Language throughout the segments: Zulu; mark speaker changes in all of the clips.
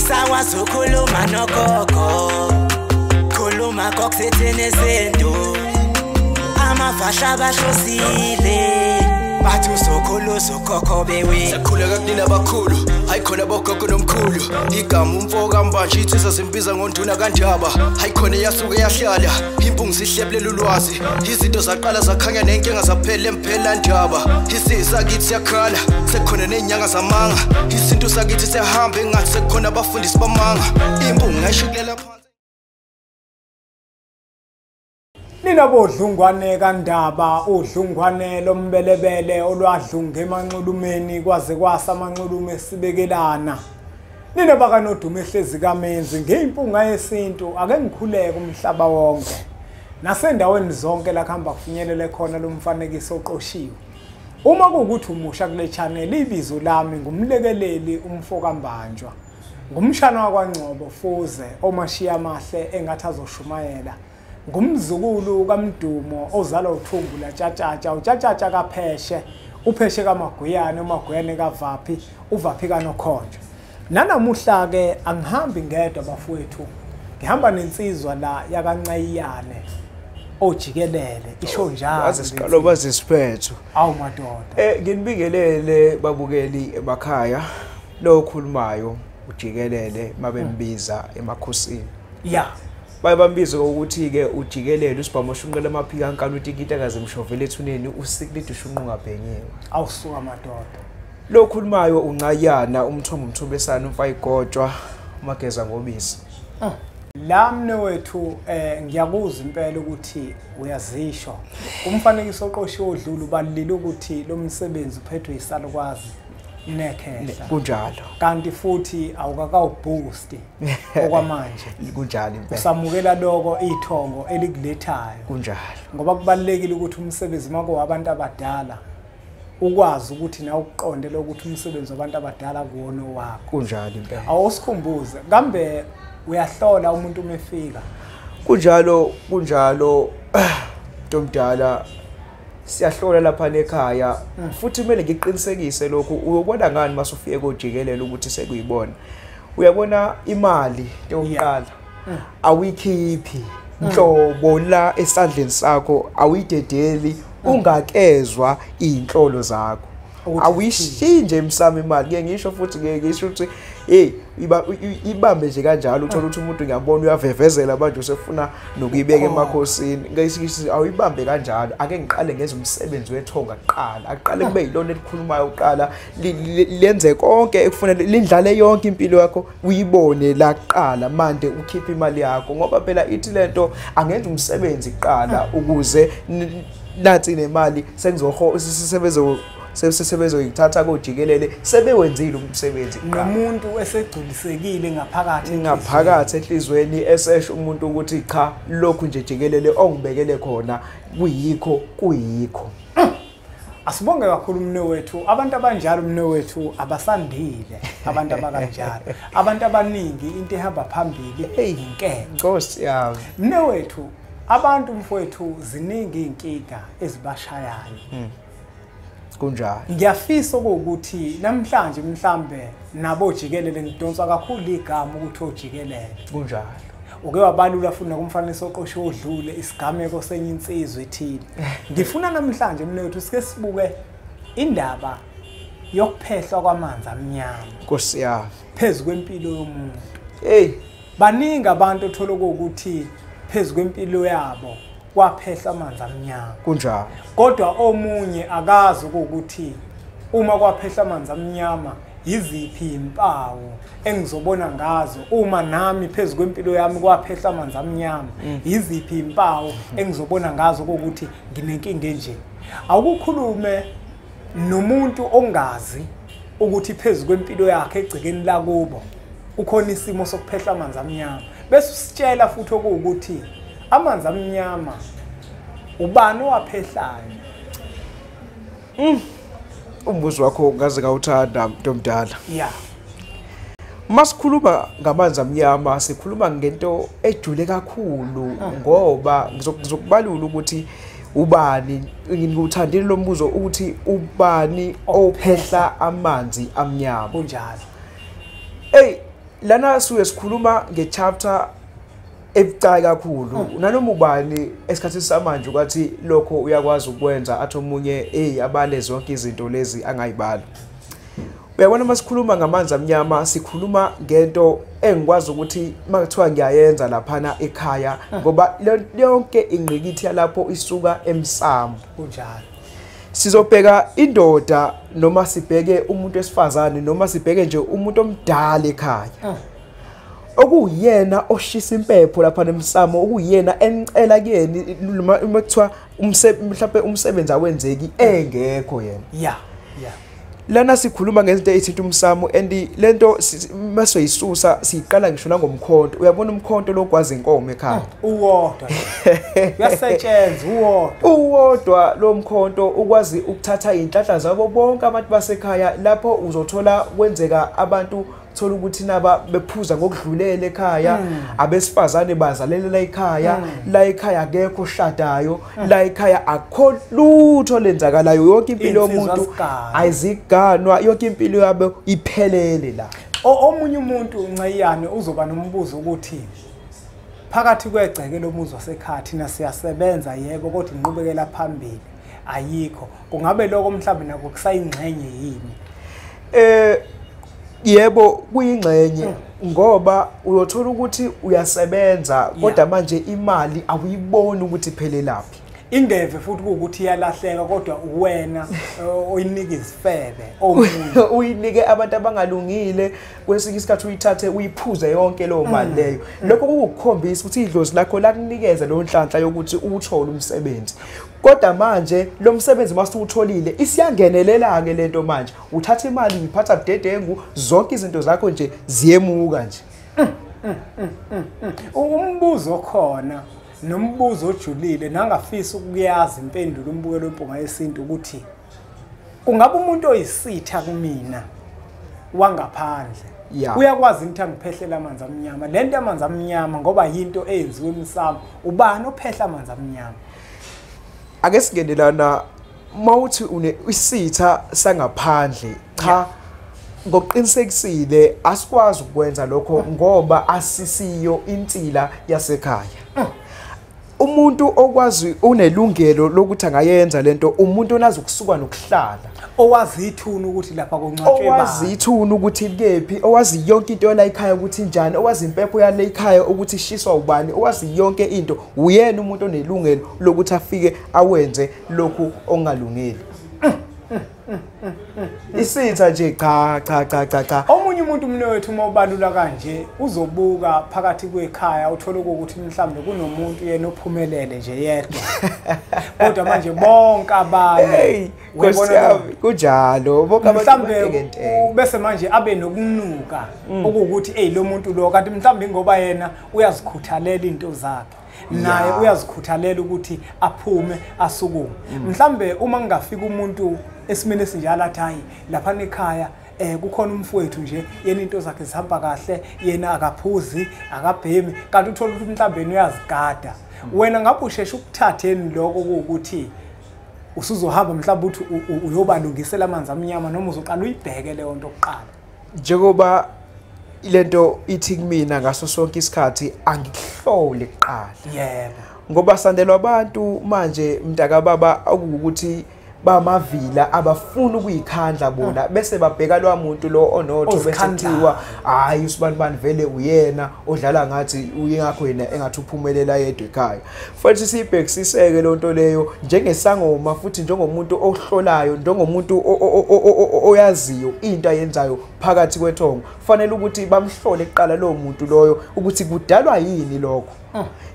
Speaker 1: Sakwazi ukukhuluma nogogo, khuluma kokusithini izinto. Amafasha bahlosile, bathi usokhulu uzokhokho bewe.
Speaker 2: Sakhuleka kunina abakhulu, hayi khona bogogo nomkhulu. Igama umfo kaMbanje insizwa zimbiza ngonduna kaNdaba. Hayi khona yasuke yahlala, impungu zihlebulela ulwazi. Izinto zaqala zakhanya nenkinga zaphela emphela ndaba. Isizwe sakithi siyakhala, sekukhona nezinyanga zamanga. Isintu sakithi siyahamba engathi sekukhona abafundisi bamanga. Impungu ngayishukulela phansi.
Speaker 3: Nina bodlungwane kaNdaba, udlungwane lombelebele olwadlunga emanxulumeni kwaze kwasa amanxulume esibekelana. Nina bakanodumo ehlezi kaMenzi ngeyimpunga yesintu, ake ngikhuleke umhlaba wonke. Nasendaweni zonke la kuhamba kufinyelele khona lo mfanekiso oqoshiwe. Uma kuwukuthi umusha kule channel, ibizo lami ngumlekeleli umfo kaMbanjwa. Ngumshana wakwaNgcobo Fuze omashiya amahle engathi azoshumayela. Ngumzukulu kaMdumo ozalwa uThumbu laTshatshatsha, uTshatshatsha kaPheshe, uPheshe kaMaguyane, uMaguyane kaVaphi, uVaphi kaNokhonjwa. Nanamuhla ke angihambi ngedwa bafowethu, ngihamba nensizwa la yakaNcayiyane ojikelele isho njalo.
Speaker 4: Waze siqalo baze siphetho.
Speaker 3: Awu madoda.
Speaker 4: Nginibingelele babukeli emakhaya, lo okhulumayo ujikelele mabembiza emakhosini.
Speaker 3: Ya.
Speaker 4: Baye bambize ukuthi ke ujikelele usibhamo shunqela amaphika ankani utikita kaze mshovele ethuneni usiklidi ushunqa ungabhenyiwe.
Speaker 3: Awusuka madoda.
Speaker 4: Lo khulumayo uNcayana umthombo umthobesana umfayigotshwa umageza ngobisi.
Speaker 3: La mne wethu ngiyakuzwa impela ukuthi uyazisho. Umfanekiso oqoshiwe odlula ubalulile ukuthi lo msebenzi uphethwe isalukwazi nekhehla.
Speaker 4: Kunjalo.
Speaker 3: Kanti futhi awukakawuboost okwamanje.
Speaker 4: Kunjalo impela.
Speaker 3: Usamukela lokho ithongo elikulethayo.
Speaker 4: Kunjalo.
Speaker 3: Ngoba kubalulekile ukuthi umsebenzi mako wabantu abadala ukwazi ukuthi nawe ukuqonde lokuthi umsebenzi wabantu abadala kuwona wakho.
Speaker 4: Kunjalo impela.
Speaker 3: Awusikhumbuze kambe uyahlola umuntu uma efika?
Speaker 4: Kunjalo, kunjalo ntomdala. Siyahlola lapha ekhaya futhi kumele ngiqinisekise lokhu. Uyobona ngani masufike kojikelele ukuthi sekuyibona? Uyabona imali yokuqala awuyikhiphi nhlobo la esandleni sakho, awuyidedeli ungakezwa inhlolo zakho, awuyishintshe emsamo imali. Ngeke ngisho futhi ngeke ngisho ukuthi hey ibambe nje kanjalo, uthola ukuthi umuntu ngiyabona uyavevezela manje usefuna nokuyibeka emakhosini. Ngeke awuyibambe kanjalo, ake ngiqale ngenze umsebenzi wethonga kuqala. Aqale kube yilona elikhulumayo kuqala, lenze konke ekufanele, lindlale yonke impilo yakho uyibone la kuqala, manje ukhiphe imali yakho. Ngoba phela ithi lento angenza umsebenzi kuqala ukuze nathi nemali sengizoho sebezoyithatha kojikelele sebewenzile umsebenzi.
Speaker 3: Nomuntu esegculisekile
Speaker 4: ngaphakathi enhlizweni esesho umuntu ukuthi cha lokhu nje jikelele ongibekele khona kuyikho kuyikho.
Speaker 3: Asibonge kakhulu mne wethu. Abantu abanjalo mne wethu abasandile, abantu abakanjalo. Abantu abaningi into ehamba phambili inkeke.
Speaker 4: Nkosi yami.
Speaker 3: Mne wethu, abantu mfowethu ziningi inkinga ezibashayayo.
Speaker 4: Kunjalo.
Speaker 3: Ngiyafisa ukuthi namhlanje mhlambe nabo jikelele ngidonswa kakhulu igama ukuthi ojikelele.
Speaker 4: Kunjalo.
Speaker 3: Uke wabalula futhi nakumfanekiso oqoshiwe odlule isigameko senye insizwe ethile. Ngifuna namhlanje mina wethu sike sibuke indaba yokuphehlwa kwamanzi amnyama.
Speaker 4: Nkosi yami.
Speaker 3: Phezu kwempilo yomuntu.
Speaker 4: Hey,
Speaker 3: baningi abantu othola ukuthi phezu kwempilo yabo kwaphehla amanzi amnyama.
Speaker 4: Kunjalo.
Speaker 3: Kodwa omunye akazi ukuthi uma kwaphehla amanzi amnyama yiziphi impawu engizobona ngazo uma nami phezu kwempilo yami kwaphehla amanzi amnyama, yiziphi impawu engizobona ngazo ukuthi nginenkinga enje. Awukukhulume nomuntu ongazi ukuthi phezu kwempilo yakhe egcekeni lakubo ukhona isimo sokuphehla amanzi amnyama, bese usitshela futhi okuwukuthi amanzi amnyama ubani owaphehlayo?
Speaker 4: Umbuzo wakho ngaze ngawuthanda ntomdala.
Speaker 3: Yeah.
Speaker 4: Masikhuluma ngamanzi amnyama sikhuluma ngento ejule kakhulu, ngoba ngizokubalula ukuthi ubani, ngikuthandile lo mbuzo ukuthi ubani ophehla amanzi amnyama.
Speaker 3: Kunjalo.
Speaker 4: Hey, Lana suke sikhuluma ngechapter ebucayi kakhulu. Nanoma ubani esikhathini samanje ukwathi lokho uyakwazi ukwenza athi omunye hey abale zonke izinto lezi angayibala. Uyabona masikhuluma ngamanzi amnyama sikhuluma ngento engikwazi ukuthi makuthiwa ngiyayenza laphana ekhaya ngoba yonke ingqikithi yalapho isuka emsamo.
Speaker 3: Kunjalo.
Speaker 4: Sizobheka indoda noma sibheke umuntu wesifazane noma sibheke nje umuntu omdala ekhaya. Okuyena oshisa impepho lapha nemsamo, okuyena encela kuyena uma kuthiwa mhlawumbe umsebenzi awenzeki engekho yena.
Speaker 3: Yeah, yeah.
Speaker 4: Lana sikhuluma ngezinto ezithinta umsamo and lento masoyisusa siqala ngisho nangomkhonto. Uyabona umkhonto lokwazi inkomo ekhaya.
Speaker 3: Uwodwa. Uyasetshenzwa uwodwa.
Speaker 4: Uwodwa lo mkhonto ukwazi ukuthatha inhlanhla zabo bonke abantu basekhaya. Lapho uzothola kwenzeka abantu thola ukuthi naba bephuza ngokudlulele ekhaya, abesifazane bazalelela ekhaya, la ekhaya akekho oshadayo, la ekhaya akho lutho lenzakalayo, yonke impilo yomuntu ayiziganwa, yonke impilo yabo iphelele la.
Speaker 3: Omunye umuntu Ncayiyane uzoba nombuzo ukuthi phakathi kwegceke lomuzi wasekhaya thina siyasebenza yebo, kodwa inqubekela phambili ayikho. Kungabe lokho mhlawumbe nako kusayingxenye yini?
Speaker 4: Yebo, kuyingxenye ngoba uyothola ukuthi uyasebenza kodwa manje imali awuyiboni ukuthi iphelelaphi.
Speaker 3: Ingeve futhi ukuthi iyalahleka kodwa wena oyinika izifebe omunye
Speaker 4: uyinike abantu abangalungile, kwesinye isikhathi uyithathe uyiphuze yonke leyo mali leyo. Lokho kukukhombisa ukuthi idlozi lakho lakunikeza leyo nhlanhla yokuthi uthole umsebenzi. Kodwa manje lo msebenzi masuwutholile isiyangenelela ke lento manje, uthatha imali uyiphatha budedengu, zonke izinto zakho nje ziyemuka nje.
Speaker 3: Umbuzo khona nombuzo ojulile nangafisa ukuyazi impendulo umbukelo weMpunga Yesintu ukuthi kungabe umuntu oyisitha kumina wangaphandle uyakwazi ukuthi angiphehlela amanzi amnyama? Lento amanzi amnyama ngoba yinto eyenziwe emsamo, ubani ophehla amanzi amnyama?
Speaker 4: Ake singene lana, mawuthi une isitha sangaphandle, cha ngokuqinisekisile asikwazi ukwenza lokho ngoba asisiyo insila yasekhaya. Umuntu okwazi unelungelo lokuthi angayenza lento umuntu onazi ukusuka nokuhlala,
Speaker 3: owazi ithuna ukuthi lapha kuncwatshwe bani,
Speaker 4: owazi ithuna ukuthi kephi, owazi yonke into la ekhaya ukuthi injani, owazi impepho yale ekhaya ukuthi ishiswa ubani, owazi yonke into. Uyena umuntu onelungelo lokuthi afike awenze lokhu ongalungile. Isitha nje cha cha cha cha cha.
Speaker 3: Omunye umuntu mnewethu uma ubalula kanje uzobuka phakathi kwekhaya uthole ukuthi mhlawumbe kunomuntu yena ophumelele nje yedwa, kodwa manje bonke abanye
Speaker 4: kunjalo bonke
Speaker 3: abantu bese manje abe nokunuka okuwukuthi hey lo muntu lo, kanti mhlawumbe ngoba yena uyazikhuthalela into zakhe naye uyazikhuthalela ukuthi aphume asukume. Mhlambe uma ngingafika umuntu esimene esinjalo athi hayi lapha ekhaya kukhona umfowethu nje yena into zakhe zihamba kahle, yena akaphuzi akabhemi, kanti uthola ukuthi mhlambe uyazigada. Wena ngabe usheshe ukuthatheni lokho ukuthi usuzohamba mhlawumbe uthi uyobalungisela amanzi amnyama noma uzoqala uyibheke leyo nto kuqala?
Speaker 4: Njengoba lento ithi kumina ngaso sonke isikhathi angikuhlole kuqala.
Speaker 3: Yebo.
Speaker 4: Ngoba sandelwa abantu manje mntaka baba okuwukuthi bamavila abafuna ukuyikhandla bona, bese babheka lo muntu lo onotho bese kuthiwa hayi usibani bani vele uyena odlala ngathi uyingakho yena engathi uphumelela yedwa ekhaya. Futhi sibhekisiseke lonto leyo njengesangoma futhi njengomuntu ohlolayo, njengomuntu oyaziyo into ayenzayo phakathi kwethongo, fanele ukuthi bamhlole kuqala lo muntu loyo ukuthi kudalwa yini lokho.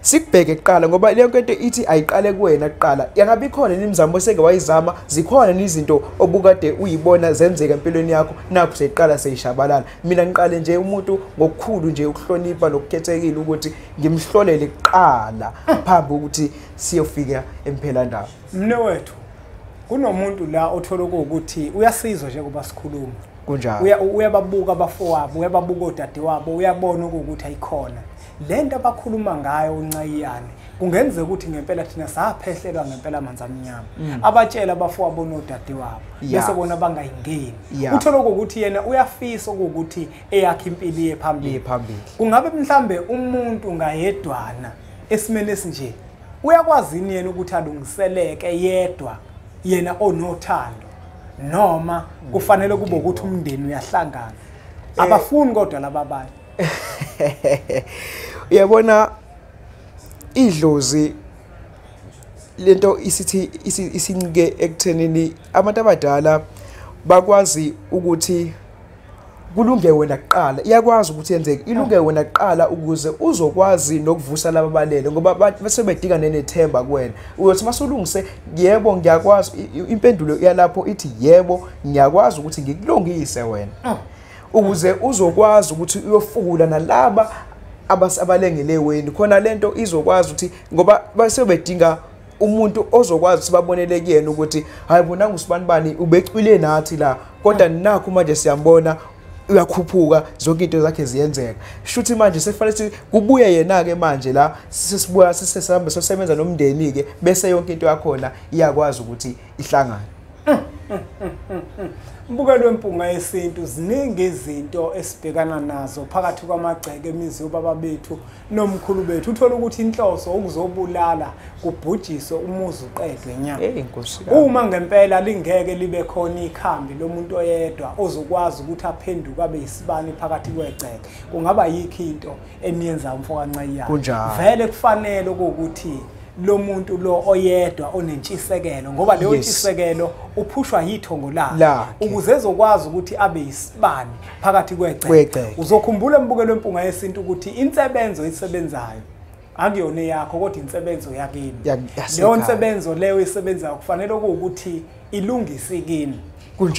Speaker 4: Sikubheke kuqala ngoba leyo nto ithi ayiqale kuwena kuqala. Yangabe ikhona imizamo oseke wayizama, zikhona izinto obukade uyibona zenzeka empilweni yakho, nakho seyiqala seyishabalala. Mina ngiqale nje umuntu ngokukhulu nje ukuhlonipha nokukhethekile ukuthi ngimhlolele kuqala phambi ukuthi siyofika emphelandaba.
Speaker 3: Mnewethu, kunomuntu la othola ukuthi uyasizwa nje kuba sikhuluma.
Speaker 4: Kunjalo.
Speaker 3: Uyababuka abafowabo, uyababuka odadewabo, uyabona ukuthi ayikhona lento abakhuluma ngayo uNcayiyane. Kungenzeka ukuthi ngempela thina saphehlelwa ngempela amanzi amnyama. Abatshela abafowabo nodadewabo bese bona bangayingeni. Uthola ukuthi yena uyafisa ukuthi eyakhe impilo iye phambili. Kungabe mhlambe umuntu ngayedwana esimeni esinje uyakwazi yena ukuthi alungiseleke yedwa yena onothando, noma kufanele kube ukuthi umndeni uyahlangana? Abafuni kodwa laba abanye.
Speaker 4: Uyabona idlozi lento isithi isincike ekuthenini abantu abadala bakwazi ukuthi kulunge wena kuqala, iyakwazi ukuthi yenzeke ilunge wena kuqala ukuze uzokwazi nokuvusa laba balele, ngoba bese bedinga nenethemba kuwena. Uyothi masulungise, yebo ngiyakwazi, impendulo yalapho ithi yebo ngiyakwazi ukuthi ngikulungise wena, ukuze uzokwazi ukuthi uyofukula nalaba abalengeleweni khona. Lento izokwazi ukuthi ngoba bese bedinga umuntu ozokwazi ukuthi babonele kuyena ukuthi hayi bona ngusibanibani ubecwile nathi la, kodwa nakho manje siyambona uyakhuphuka, zonke into zakhe ziyenzeka. Shuthi manje sekufanele kubuye yena ke manje la sesibuya sesihambe sosebenza nomndeni ke, bese yonke into yakhona iyakwazi ukuthi ihlangane.
Speaker 3: Mbukelo wempunga yesintu, ziningi izinto esibhekana nazo phakathi kwamagceke emizi yobaba bethu nomkhulu bethu. Uthola ukuthi inhloso ukuzobulala kubhujiswe umuzi uqedwe nya. Uma ngempela lingeke libe khona ikhambi lomuntu oyedwa ozokwazi ukuthi aphenduke abe isibani phakathi kwegceke, kungaba yikho into eniyenza umfo kaNcayiyana. Vele kufanele ukuthi lo muntu lo oyedwa onentshisekelo, ngoba leyo ntshisekelo uphushwa yithongo lakhe ukuze ezokwazi ukuthi abe isibani phakathi kwegceke. Uzokhumbula embukelo wempunga yesintu ukuthi insebenzo isebenzayo akuyona yakho, kodwa insebenzo yakini. Leyo nsebenzo leyo isebenzayo kufanele ukuthi ilungise kini.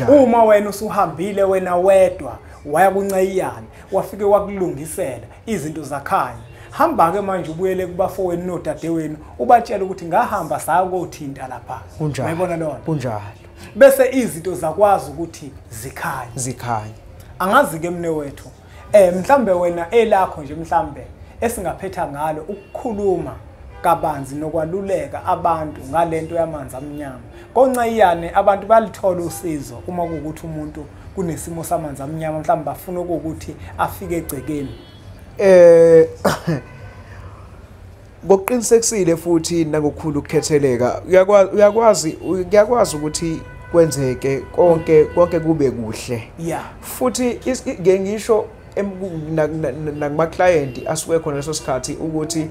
Speaker 3: Uma wena usuhambile wena wedwa waya kuNcayiyana wafike wakulungisela izinto zakhanya, hamba ke manje ubuyele kubafowenu nodadewenu ubatshele ukuthi ngahamba sakothinta lapha. Uyayibona lona?
Speaker 4: Kunjalo.
Speaker 3: Bese izinto zakwazi ukuthi zikhanye.
Speaker 4: Zikhanye.
Speaker 3: Angazi ke mne wethu, mhlambe wena elakho nje mhlambe esingaphetha ngalo ukukhuluma kabanzi nokwaluleka abantu ngalento yamanzi amnyama. KoNcayiyane abantu balithola usizo uma kuwukuthi umuntu kunesimo samanzi amnyama, mhlambe bafuna ukuthi afike egcekeni.
Speaker 4: Ngokuqinisekisile futhi nangokukhulu ukukhetheleka, uyakwazi ngiyakwazi ukuthi kwenzeke konke konke kube kuhle. Futhi ngeke ngisho nakuma client asuke khona leso sikhathi ukuthi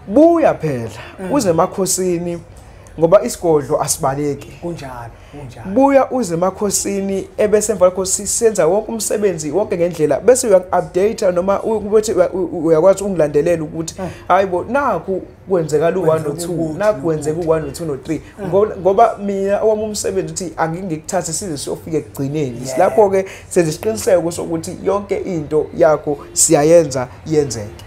Speaker 4: buya phela uze emakhosini, ngoba isigodlo asibaleki.
Speaker 3: Kunjalo, kunjalo.
Speaker 4: Buya uze emakhosini ebese emva kwakho senza wonke umsebenzi wonke ngendlela, bese uya-update noma ukuthi uyakwazi ungilandelela ukuthi hayibo nakhu kwenzeka lu 1 no 2, nakhu kwenzeka u1 no 2 no 3, ngoba mina owami umsebenzi uthi angingikuthathe size siyofika ekugcineni. Lapho ke senze isiqiniseko sokuthi yonke into yakho siyayenza yenzeke.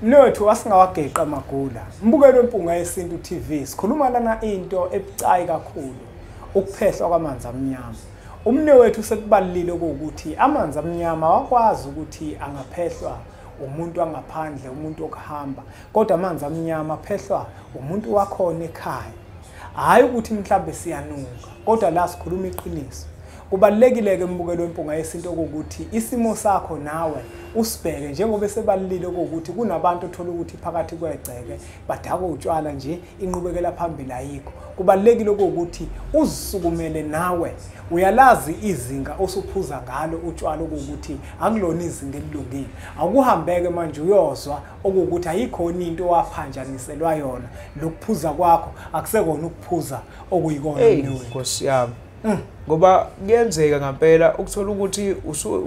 Speaker 3: Mnewethu asingawageqa amagula. Mbukelo wempunga yesintu TV sikhuluma lana into ebucayi kakhulu, ukuphehlwa kwamanzi amnyama. Umnewethu sekubalulile ukuthi amanzi amnyama awakwazi ukuthi angaphehlwa umuntu angaphandle, umuntu okuhamba, kodwa amanzi amnyama aphehlwa umuntu wakhona ekhaya. Hayi ukuthi mhlambe siyanuka, kodwa la sikhuluma iqiniso. Kubalulekile ke mbukelo wempunga yesintu ukuthi isimo sakho nawe usibheke, njengoba sebalulile ukuthi kunabantu othola ukuthi phakathi kwegceke badakwa utshwala nje, inqubekela phambili ayikho. Kubalulekile ukuthi uzisukumele nawe, uyalazi izinga osuphuza ngalo utshwala ukuthi akulona izinga elilungile. Akuhambeke manje uyozwa ukuthi ayikhona into waphanjaniselwa yona, lokuphuza kwakho akusekona ukuphuza okuyikona.
Speaker 4: Nkosi yami, ngoba kuyenzeka ngempela ukuthola ukuthi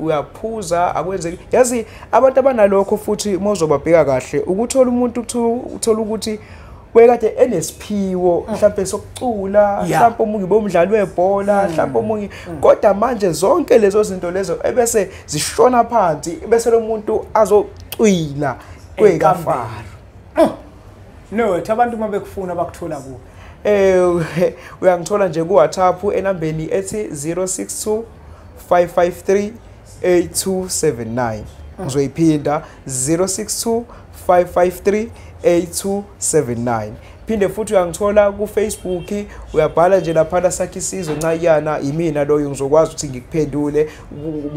Speaker 4: uyaphuza akwenzeki. Yazi abantu abanalokho futhi mawuzobabheka kahle ukuthola umuntu uthola ukuthi wekade enesiphiwo mhlawumbe sokucula, mhlawumbe omunye bomdlali webhola, mhlawumbe omunye, kodwa manje zonke lezo zinto lezo ebese zishona phansi, bese lo muntu azocwila kwekafaro.
Speaker 3: No, abantu uma bekufuna bakuthola kuphi?
Speaker 4: Uyangithola nje ku WhatsApp enambeni ethi 062 553 8279. Ngizoyiphinda 062 553 8279. Phinde futhi uyangithola ku Facebook, uyabhala nje lapha Sakhisizwe Ncayiyana, imina loyo, ngizokwazi ukuthi ngikuphendule,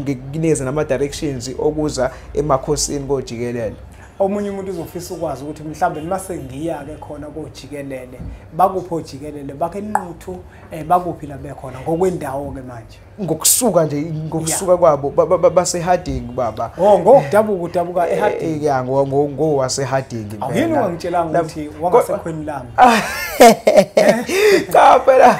Speaker 4: ngikunikeze nama directions okuza emakhosini kojikelele.
Speaker 3: Omunye umuntu uzofisa ukwazi ukuthi mhlawumbe mase ngiya-ke khona kojikelele, bakuphi ojikelele, bakhe eNquthu, bakuphi la bekhona ngokwendawo-ke manje?
Speaker 4: Ngokusuka nje, ngokusuka kwabo baseHarding baba.
Speaker 3: Oh, ngokudabuka udabuka eHarding?
Speaker 4: Ya, ngowaseHarding impela.
Speaker 3: Awuyini ungangitshelanga ukuthi wangasekhweni lami?
Speaker 4: Cha phela.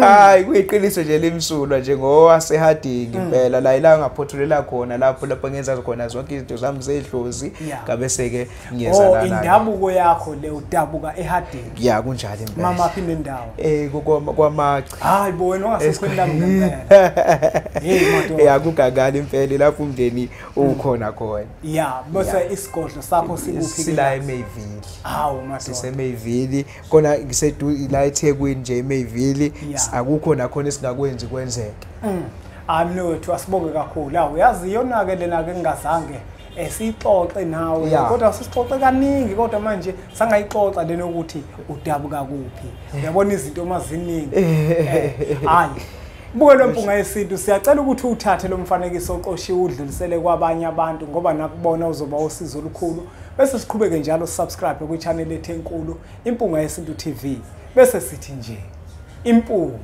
Speaker 4: Hayi, kuyiqiniso nje limsulwa nje ngowaseHarding impela, la ila ngaphothulela khona lapho ngenza khona zonke izinto zami zedlozi, ngabe ke ngiyeza
Speaker 3: la. Oh, indabuko yakho le udabuka eHarding?
Speaker 4: Ya, kunjalo impela.
Speaker 3: Mama phi nendawo?
Speaker 4: Kwamachi.
Speaker 3: Hayi bo, wena wangasekhweni lami ngempela. Hey madoda.
Speaker 4: Ya, kugagala impela lapho umndeni ukhona khona.
Speaker 3: Ya, bese isigodlo sakho sikuphi?
Speaker 4: Sila eMayville.
Speaker 3: Hawu madoda.
Speaker 4: SiseMayville, khona ngisedu la eThekwini nje eMayville, akukho nakhona esingakwenzi kwenzeke.
Speaker 3: Hayi mnewethu, asibonge kakhulu. Awu yazi iyona ke lena ke ngingazange siyixoxe nawe, kodwa sisixoxe kaningi, kodwa manje sangayixoxa lena ukuthi udabuka kuphi. Uyabona izinto maziningi. Hayi buke Mpunga Yesintu, siyacela ukuthi uthathe lo mfanekiso oqoshiwe udlulisele kwabanye abantu, ngoba nakubona uzoba usizo olukhulu. Bese siqhubeke njalo subscribe kwi-channel ethu enkulu Impunga Yesintu TV. Bese sithi nje impunga.